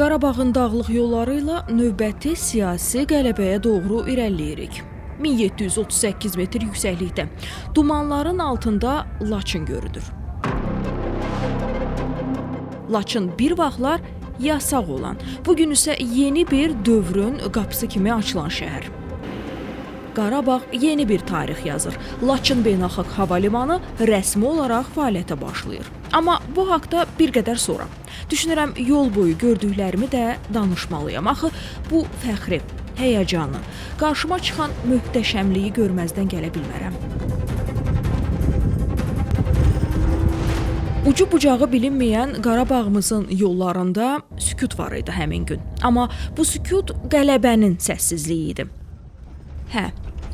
Qarabağın dağlıq yolları ilə növbəti siyasi qələbəyə doğru irəliləyirik. 1738 metr yüksəklikdə dumanların altında Laçın görünür. Laçın bir vaxtlar yasaq olan, bu gün isə yeni bir dövrün qapısı kimi açılan şəhər. Qarabağ yeni bir tarix yazır. Laçın Beynəlxalq Hava Limanı rəsmi olaraq fəaliyyətə başlayır. Amma bu haqda bir qədər sonra. Düşünürəm yol boyu gördüklərimi də danışmalıyam. Axı bu fəxri, həyəcanı, qarşıma çıxan möhtəşəmliyi görməzdən gələ bilmərəm. Ucu bucağı bilinməyən Qarabağımızın yollarında sükut var idi həmin gün. Amma bu sükut qələbənin səssizliyi idi. Hə,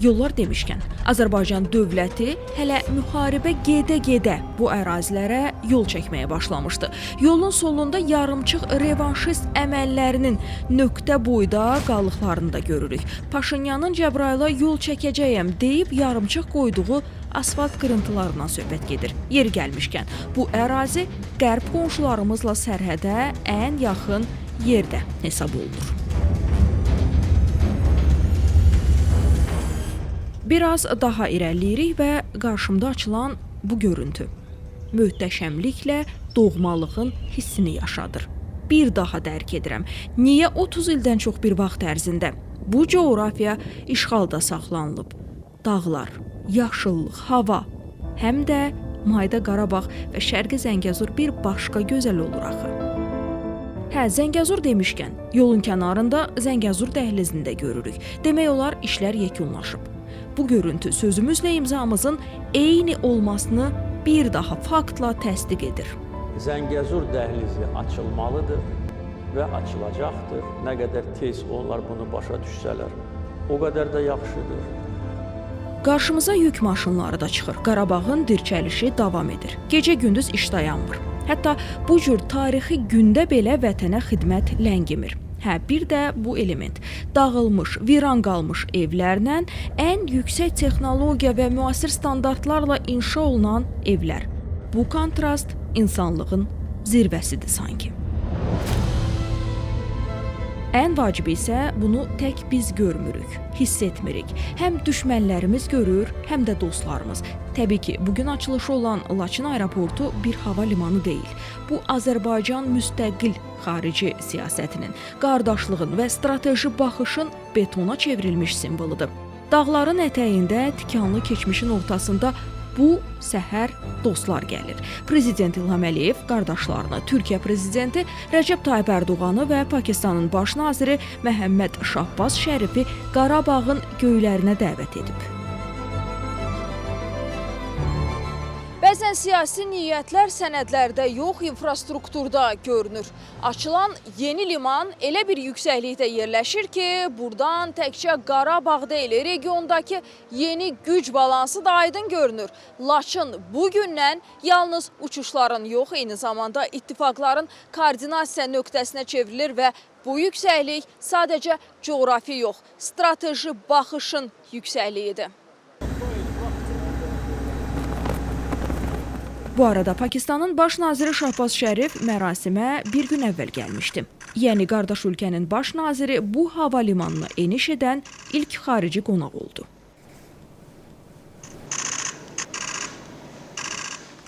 yollar demişkən, Azərbaycan dövləti hələ müharibə gedə-gedə bu ərazilərə yol çəkməyə başlamışdı. Yolun solunda yarımçıq revanşist əməllərinin nöqtə boyda qalıqlarını da görürük. Paşinyanın Cəbrayıla yol çəkəcəyəm deyib yarımçıq qoyduğu asfalt qırıntılarından söhbət gedir. Yeri gəlmişkən, bu ərazi qərb qonşularımızla sərhədə ən yaxın yerdə hesab olunur. Biraz daha irəliləyirik və qarşımda açılan bu görüntü möhtəşəmliklə doğmalığın hissini yaşadır. Bir daha dərk edirəm. Niyə 30 ildən çox bir vaxt ərzində bu coğrafiya işğalda saxlanılıb? Dağlar, yaşıllıq, hava, həm də Mayda Qarabağ və Şərqi Zəngəzur bir başqa gözəl olur axı. Hə, Zəngəzur demişkən, yolun kənarında Zəngəzur dəhlizini də görürük. Demək olar işlər yekunlaşıb. Bu görüntü sözümüzlə imzamızın eyni olmasını bir daha faktla təsdiq edir. Zəngəzur dəhlizi açılmalıdır və açılacaqdır. Nə qədər tez onlar bunu başa düşsələr, o qədər də yaxşıdır. Qarşımıza yük maşınları da çıxır. Qarabağın dirçəlişi davam edir. Gecə-gündüz iş dayanmır. Hətta bu cür tarixi gündə belə vətənə xidmət ləngimir. Hə, bir də bu element. Dağılmış, viran qalmış evlərlə ən yüksək texnologiya və müasir standartlarla inşa olunan evlər. Bu kontrast insanlığın zirvəsidir sanki. Ən vacibi isə bunu tək biz görmürük, hiss etmirik. Həm düşmənlərimiz görür, həm də dostlarımız. Təbii ki, bugün açılışı olan Laçın aeroportu bir hava limanı deyil. Bu Azərbaycan müstəqil xarici siyasətinin, qardaşlığın və strateji baxışın betona çevrilmiş simvoludur. Dağların ətəyində, tikanlı keçmişin ortasında bu səhər dostlar gəlir. Prezident İlham Əliyev qardaşlarını, Türkiyə prezidenti Rəcəb Tayyip Ərdoğanı və Pakistanın baş naziri Məhəmməd Şahbaz Şərifi Qarabağın göylərinə dəvət edib. Bəzən siyasi niyyətlər sənədlərdə yox, infrastrukturda görünür. Açılan yeni liman elə bir yüksəklikdə yerləşir ki, buradan təkcə Qarabağ deyil, regiondakı yeni güc balansı da aydın görünür. Laçın bugündən yalnız uçuşların yox, eyni zamanda ittifaqların koordinasiya nöqtəsinə çevrilir və bu yüksəklik sadəcə coğrafi yox, strateji baxışın yüksəkliyidir. Bu arada Pakistanın baş naziri Şahbaz Şərif mərasimə bir gün əvvəl gəlmişdi. Yəni qardaş ölkənin baş naziri bu hava limanına eniş edən ilk xarici qonaq oldu.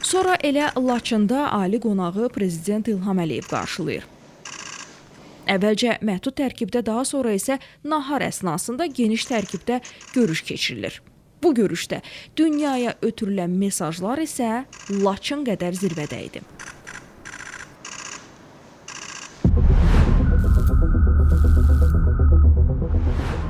Sonra elə Laçında ali qonağı prezident İlham Əliyev qarşılayır. Əvvəlcə məhdud tərkibdə, daha sonra isə nahar əsnasında geniş tərkibdə görüş keçirilir. Bu görüşdə dünyaya ötürülən mesajlar isə Laçın qədər zirvədə idi.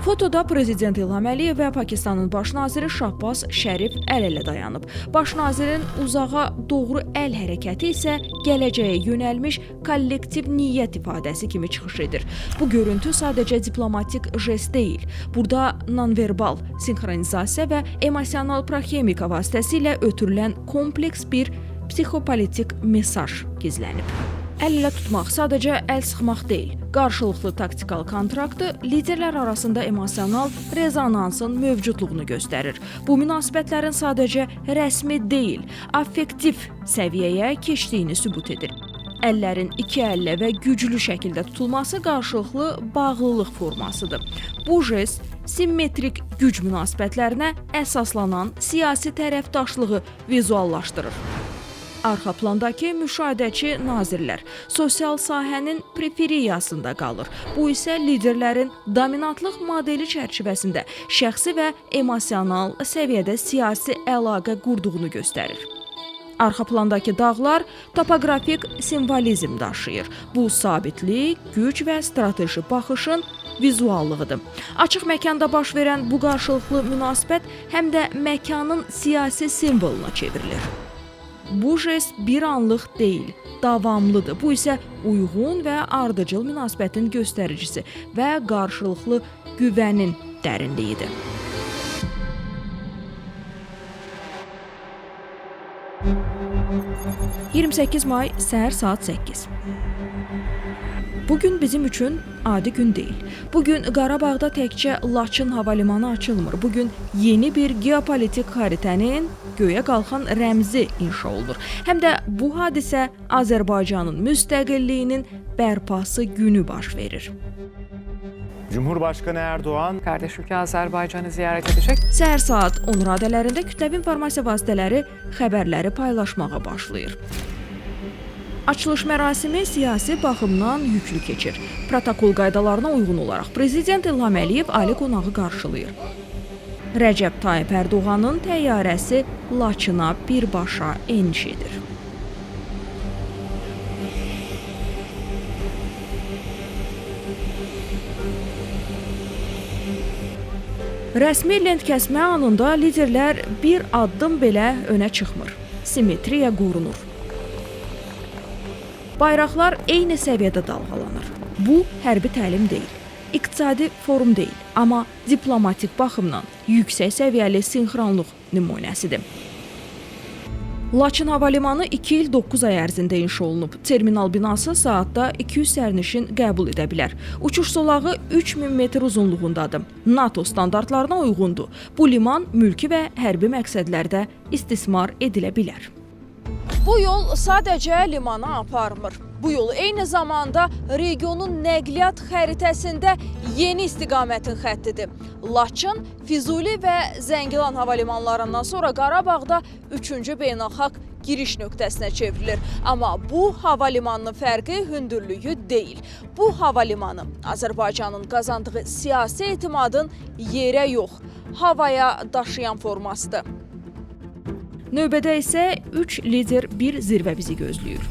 Fotoda prezident İlham Əliyev və Pakistanın baş naziri Şahbaz Şərif əl-ələ dayanıb. Baş nazirin uzağa doğru əl hərəkəti isə gələcəyə yönəlmiş kollektiv niyyət ifadəsi kimi çıxış edir. Bu görüntü sadəcə diplomatik jest deyil. Burada nonverbal sinxronizasiya və emosional proxemika vasitəsilə ötürülən kompleks bir psixopolitik mesaj gizlənib. Əl-ələ tutmaq sadəcə əl sıxmaq deyil. Qarşılıqlı taktikal kontraktı liderlər arasında emosional rezonansın mövcudluğunu göstərir. Bu münasibətlərin sadəcə rəsmi deyil, affektiv səviyyəyə keçdiyini sübut edir. Əllərin iki əllə və güclü şəkildə tutulması qarşılıqlı bağlılıq formasıdır. Bu jest simmetrik güc münasibətlərinə əsaslanan siyasi tərəfdaşlığı vizuallaşdırır. Arxa plandakı müşahidəçi nazirlər sosial sahənin periferiyasında qalır. Bu isə liderlərin dominantlıq modeli çərçivəsində şəxsi və emosional səviyyədə siyasi əlaqə qurduğunu göstərir. Arxa plandakı dağlar topoqrafik simvolizm daşıyır. Bu sabitlik, güc və strateji baxışın vizuallığıdır. Açıq məkanda baş verən bu qarşılıqlı münasibət həm də məkanın siyasi simvoluna çevrilir. Bu jest bir anlıq deyil, davamlıdır. Bu isə uyğun və ardıcıl münasibətin göstəricisi və qarşılıqlı güvənin dərinliyidir. 28 may səhər saat 8. Bu gün bizim üçün adi gün deyil. Bu gün Qarabağda təkcə Laçın hava limanı açılmır. Bu gün yeni bir geopolitik xəritənin göyə qalxan rəmzi inşa olunur. Həm də bu hadisə Azərbaycanın müstəqilliyinin bərpası günü baş verir. Cumhurbaşkanı Erdoğan Kardeş ülke Azerbaycan'ı ziyaret edecek. Səhər saat 10 radələrində kütləvi informasiya vasitələri xəbərləri paylaşmağa başlayır. Açılış mərasimi siyasi baxımdan yüklü keçir. Protokol qaydalarına uyğun olaraq Prezident İlham Əliyev ali qonağı qarşılayır. Rəcəb Tayyip Ərdoğanın təyyarəsi Laçına birbaşa eniş edir. Rəsmi lent kəsmə anında liderlər bir addım belə önə çıxmır. Simmetriya qorunur. Bayraqlar eyni səviyyədə dalğalanır. Bu hərbi təlim deyil, iqtisadi forum deyil, amma diplomatik baxımdan yüksək səviyyəli sinxronluq nümunəsidir. Laçın hava limanı 2 il 9 ay ərzində inşa olunub. Terminal binası saatda 200 sərnişin qəbul edə bilər. Uçuş zolağı 3000 metr uzunluğundadır. NATO standartlarına uyğundur. Bu liman mülki və hərbi məqsədlərdə istismar edilə bilər. Bu yol sadəcə limana aparmır. Bu yol eyni zamanda regionun nəqliyyat xəritəsində yeni istiqamətin xəttidir. Laçın, Füzuli və Zəngilan hava limanlarından sonra Qarabağda 3-cü beynəlxalq giriş nöqtəsinə çevrilir. Amma bu hava limanının fərqi hündürlüyü deyil. Bu hava limanı Azərbaycanın qazandığı siyasi etimadın yerə yox, havaya daşıyan formasıdır. Növbədə isə 3 lider bir zirvə bizi gözləyir.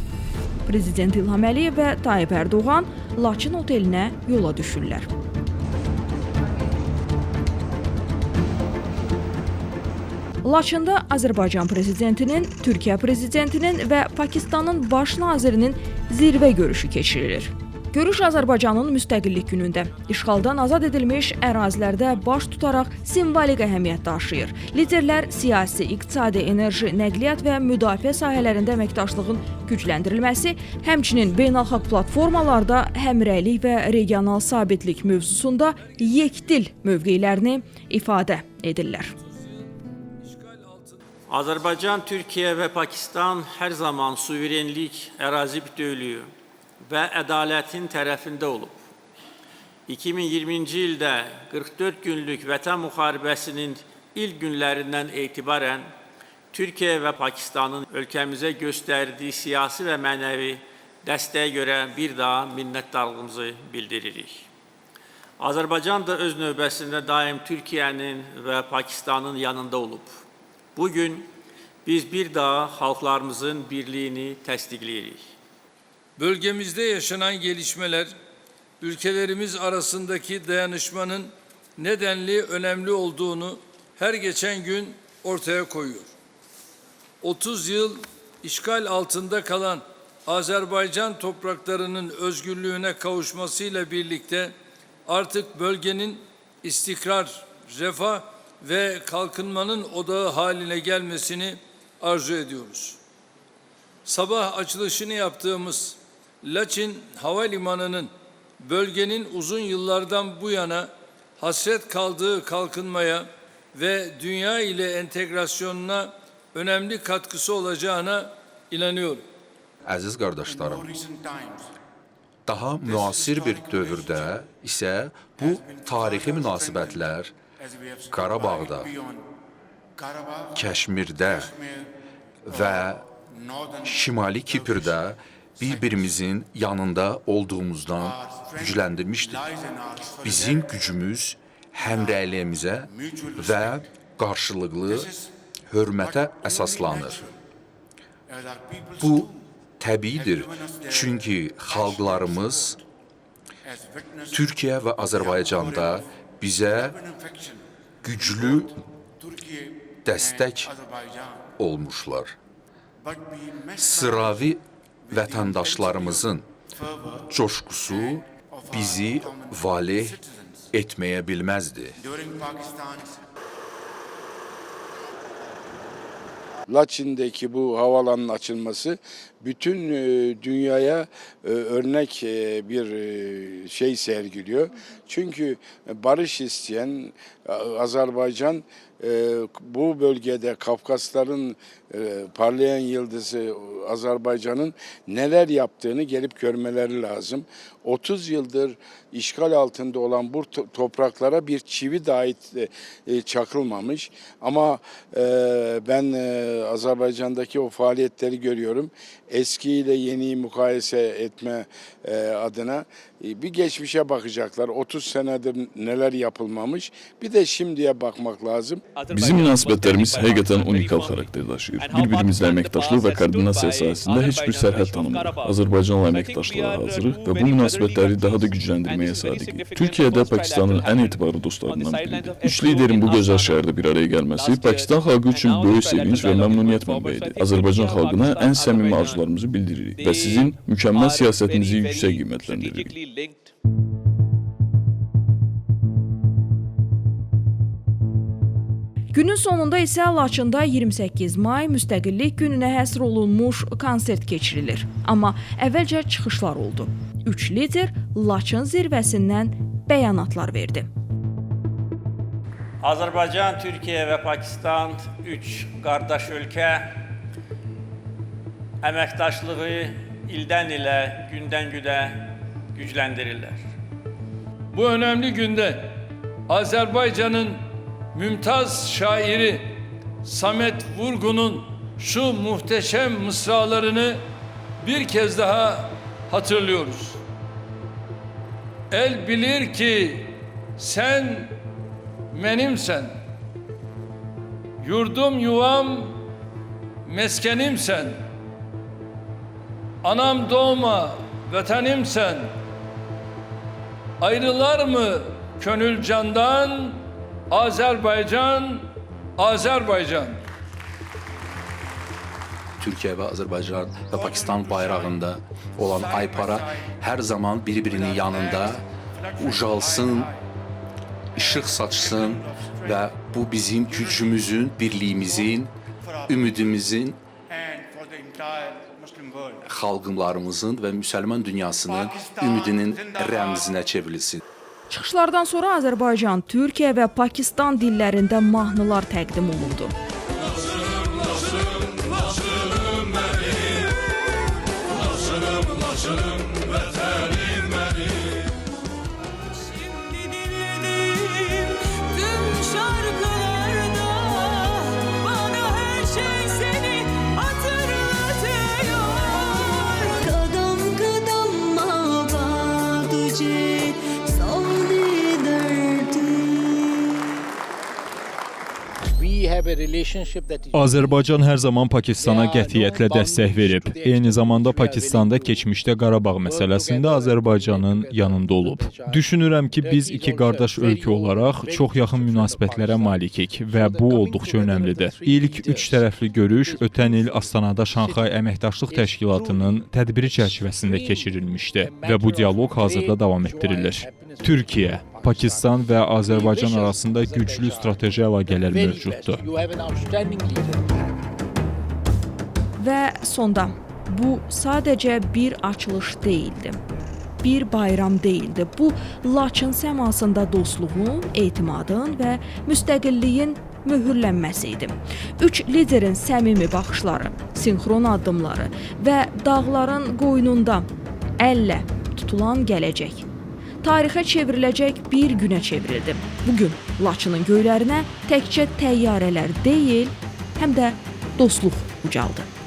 Prezident İlham Əliyev və Tayyip Erdoğan Laçın otelinə yola düşürlər. Laçında Azərbaycan prezidentinin, Türkiyə prezidentinin və Pakistanın baş nazirinin zirvə görüşü keçirilir. Görüş Azərbaycanın müstəqillik günündə işğaldan azad edilmiş ərazilərdə baş tutaraq simvolik əhəmiyyət daşıyır. Liderlər siyasi, iqtisadi, enerji, nəqliyyat və müdafiə sahələrində əməkdaşlığın gücləndirilməsi, həmçinin beynəlxalq platformalarda həmrəylik və regional sabitlik mövzusunda yekdil mövqelərini ifadə edirlər. Azərbaycan, Türkiyə və Pakistan hər zaman suverenlik, ərazi bütövlüyü və ədalətin tərəfində olub. 2020-ci ildə 44 günlük vətən müharibəsinin ilk günlərindən etibarən Türkiyə və Pakistanın ölkəmizə göstərdiyi siyasi və mənəvi dəstəyə görə bir daha minnətdarlığımızı bildiririk. Azərbaycan da öz növbəsində daim Türkiyənin və Pakistanın yanında olub. Bugün biz bir daha xalqlarımızın birliyini təsdiqləyirik. Bölgemizde yaşanan gelişmeler, ülkelerimiz arasındaki dayanışmanın nedenli önemli olduğunu her geçen gün ortaya koyuyor. 30 yıl işgal altında kalan Azerbaycan topraklarının özgürlüğüne kavuşmasıyla birlikte artık bölgenin istikrar, refah ve kalkınmanın odağı haline gelmesini arzu ediyoruz. Sabah açılışını yaptığımız Laçin Havalimanı'nın bölgenin uzun yıllardan bu yana hasret kaldığı kalkınmaya ve dünya ile entegrasyonuna önemli katkısı olacağına inanıyorum. Əziz qardaşlarım, daha müasir bir dövrdə isə bu tarixi münasibətlər Qarabağda, Kəşmirdə və Şimali Kiprdə bir-birimizin yanında olduğumuzdan gücləndirmişdir. Bizim gücümüz həmrəyliyimizə və qarşılıqlı hörmətə əsaslanır. Bu təbiidir, çünki xalqlarımız Türkiyə və Azərbaycanda bizə güclü dəstək olmuşlar. Sıravi vətəndaşlarımızın coşqusu bizi valeh etməyə bilməzdi. Laçin'deki bu havalanın açılması bütün dünyaya örnek bir şey sergiliyor. Çünkü barış isteyen Azerbaycan bu bölgede Kafkasların parlayan yıldızı Azerbaycan'ın neler yaptığını gelip görmeleri lazım. 30 yıldır işgal altında olan bu topraklara bir çivi dahi çakılmamış. Ama ben Azerbaycan'daki o faaliyetleri görüyorum. Eskiyle yeniyi mukayese etme adına bir geçmişe bakacaklar. 30 senedir neler yapılmamış. Bir de şimdiye bakmak lazım. Bizim münasibətlərimiz həqiqətən unikal xarakter daşıyır. Bir-birimizlə əməkdaşlıq və koordinasiya sayəsində heç bir sərhəd tanımırıq. Azərbaycanla əməkdaşlığa hazırıq və bu münasibətləri daha da gücləndirməyə sadiqik. Türkiyə də Pakistanın ən etibarlı dostlarından biridir. Üç liderin bu gözəl şəhərdə bir araya gəlməsi Pakistan xalqı üçün böyük sevinc və məmnuniyyət mənbəyidir. Azərbaycan xalqına ən səmimi arzularımızı bildiririk və sizin mükəmməl siyasətinizi yüksək qiymətləndiririk. Günün sonunda isə Laçında 28 may Müstəqillik gününə həsr olunmuş konsert keçirilir. Amma əvvəlcə çıxışlar oldu. Üç lider Laçın zirvəsindən bəyanatlar verdi. Azerbaycan, Türkiye ve Pakistan üç kardeş ülke əməkdaşlığı ildən ilə, gündən günə gücləndirirlər. Bu önemli günde Azerbaycan'ın mümtaz şairi Samet Vurgun'un şu muhteşem mısralarını bir kez daha hatırlıyoruz. El bilir ki sen benimsen, yurdum yuvam meskenimsen, anam doğma vatanimsen, ayrılar mı könül candan, Azerbaycan, Azerbaycan. Türkiyə və Azərbaycan və Pakistan bayrağında olan aypara hər zaman bir-birinin yanında ucalsın, işıq saçsın və bu bizim gücümüzün, birliyimizin, ümidimizin, xalqlarımızın və müsəlman dünyasının ümidinin rəmzinə çevrilsin. Çıxışlardan sonra Azərbaycan, Türkiyə və Pakistan dillərində mahnılar təqdim olundu. Azərbaycan hər zaman Pakistana qətiyyətlə dəstək verib. Eyni zamanda Pakistanda keçmişdə Qarabağ məsələsində Azərbaycanın yanında olub. Düşünürəm ki, biz iki qardaş ölkə olaraq çox yaxın münasibətlərə malikik və bu olduqca önəmlidir. İlk üç tərəfli görüş ötən il Astanada Şanxay Əməkdaşlıq Təşkilatının tədbiri çərçivəsində keçirilmişdi və bu dialoq hazırda davam etdirilir. Türkiyə, Pakistan və Azərbaycan arasında güclü strateji əlaqələr mövcuddur. Və sonda bu sadəcə bir açılış deyildi. Bir bayram deyildi. Bu Laçın səmasında dostluğun, etimadın və müstəqilliyin möhürlənməsi idi. Üç liderin səmimi baxışları, sinxron addımları və dağların qoynunda əllə tutulan gələcək tarixə çevriləcək bir günə çevrildi. Bu gün Laçının göylərinə təkcə təyyarələr deyil, həm də dostluq ucaldı.